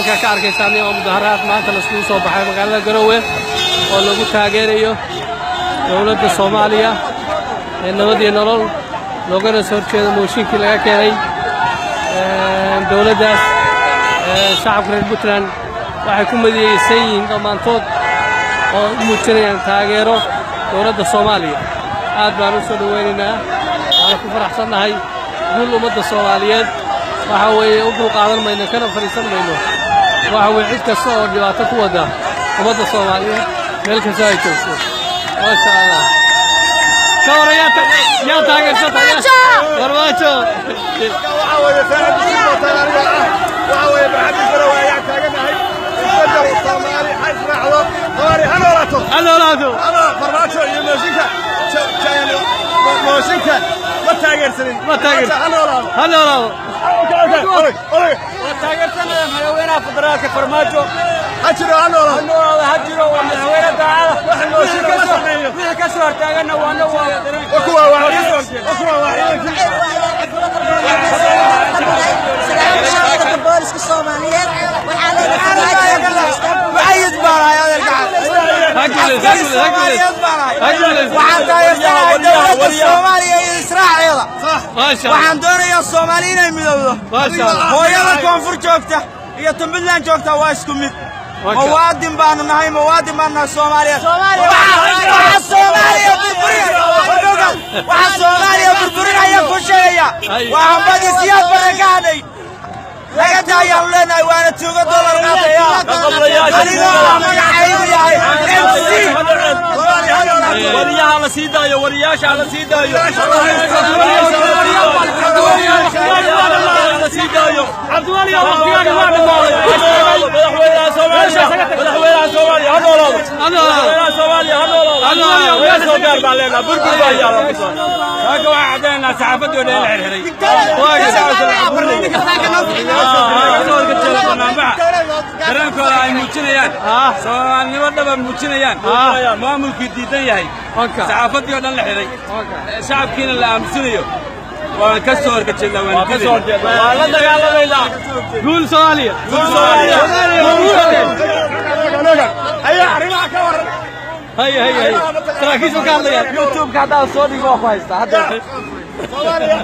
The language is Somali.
Halkaa ka arkaysaan waa mudaharaad maanta laiskugu soo baxay magaalada Garowe oo lagu taageerayo dowladda Soomaaliya ee nabad iyo nolol, loogana soo horjeedo mooshinkii laga keenay dowladdaas. Shacabka reer Puntland waxay ku midaysan yihiin dhammaantood oo u muujinayaan taageero dowladda Soomaaliya. Aad baan u soo dhowaynaynaa, waana ku faraxsannahay guul ummadda Soomaaliyeed. Waxa weeye, u dulqaadan mayno kana fadhiisan mayno, waxa weeye, cid kasta oo dhibaato ku wadda ummadda Soomaaliyeed meel kasta ay joogto. Maasha Allah. Ka waran, yaa taageersata? Farmaajo. Waxa weeye saaxiib wataan aniga ah. Waxa weeye maxamed Garowe ayaan taaganahay. Isbedel Soomaali ha israacdo, Soomaali ha noolaato. Ha noolaato. Ama Farmaajo iyo mooshinka, mooshinka ma taageersanin. Ma taageersan. Ha noolaado. Ha noolaado. Okay. Waa taageersanaya madaxweynaha federaalka Farmaajo. Ha jiro, ha noolaado. Ha noolaado, ha jiro, waa madaxweyne daacada. Wax mooshinka ma sameeyo. Wixii ka soo hortaaganna waana waa Wa kuwa waa ciidankii. Saraakiisha booliska Soomaaliyeed waxaa leedahay. Mucayid baan ahay, adeer. Ha guulaysto, ha guulaysto, ha guulaysto. Ha guulaysto. Waxaan taageersanahay dowladda Soomaaliya iyo israaceeda. Maasha Allah. Waxaan doonayaa Soomaali inay midowdo. Maasha Allah. Hooyada koonfur joogta iyo tan Puntland joogta waa isku mid. Muwaadin baanu nahay, muwaadin baanu nahay Soomaaliyeed. Waxa Soomaaliya burburinaya, waxa Soomaaliya burburinaya ku sheegaya waa hambadii Siyaad Barre ka hadhay. Laga daayaanu leenahay, waana tuugo dollar qaataya. Anigoo ah magacaygu yahay MC. Wariyaha la sii daayo, wariyaasha la sii daayo, la sii daayo. Cabdiwali, waqtigaagi waa dhammaaday. Madaxweynaha Soomaaliya, madaxweynaha Soomaaliya ha noolaado. Ha noolaado. Madaxweynaha Soomaaliya ha noolaado. Ha noolaado. Meel soo gaar baan leenahay, burbur baa yaala. Saaka waxaa caddaynaa saxaafadii oo dhan in la xirxiray. Kasoo horjeeda banaanbaxa dareenkooda ay muujinayaan, Soomaalinimo dhaba muujinayaan, maamulkii diidan yahay, saxaafadii oo dhan la xiray, shacabkiina la aamusinayo, waan ka soo horjeednaa, waan ka soo horjeednaa, waan la dagaalamaynaa. Guul Soomaaliya. Guul Soomaaliya. Ayaa arrimaha ka waran. Hay hay hay, saraakiishu ka hadlayaan. YouTube-ka haddaan soo dhigo waa ku haystaa hadda. Soomaaliya.